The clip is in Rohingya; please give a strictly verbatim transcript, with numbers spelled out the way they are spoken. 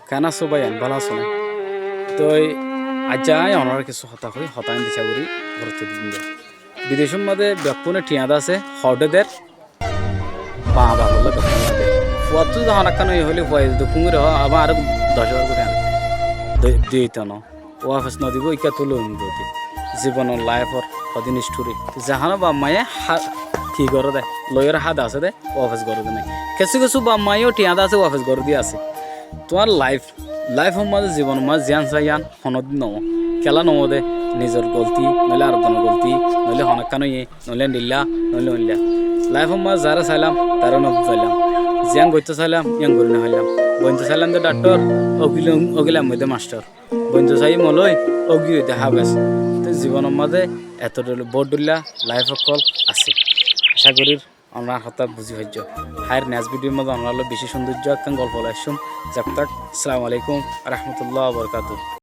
Keén asó báiyain, bála asó né? Toi aijja aññí onorare kissú hotá hoói, hotá aññí biccá gorí, gorottu diyum de. Bidecór mazé bekkúne thiañ de asé, hoóde der, baña bafolla bekkúne der. Fuattú zodi honó ekkán óiye hoilé fuaye zodi fúñgire hoó, abar aró doc házar gorí ané. Di-, dito no. Wafes nodibó, ikká tuló indoti. Zibonor laifor hodin isthuri. Zehón bafmaye há-, ki goré de, loiyóre há de asé de, wafes goré de nái. Kessú kessú bafmaye yó thiañ de asé, wafes goré de asé. Tuáñr laif, laifor mazé, zibonor mazé ziyán sai yían honódin noó. Kiyólla noó de, nizor golti, noóile ar ekzonor golti, noóile honó ekkán óiye, noóile endilla, noóile oindilla. Laifor mazé zaré sailam, taré no fúzailam. Ziyán goittó sailam, yían gorí no faillam. Bointo sailam de dhaktor, ógil, ógil ammá de mastor. Bointo saiyé molói, ógi óiye de háfes. Te zibonor mazé eto dhol-, bout dhóilla laif ókkol asé. Acá gorír onorá añár hotá buzí faijjó. Háir next video mazé onorár loi bicí cúndoijja ekkán golfo loi aiccúm. Jab tak, assalamu alaikum wa rahmatullahi wa barakatuhu.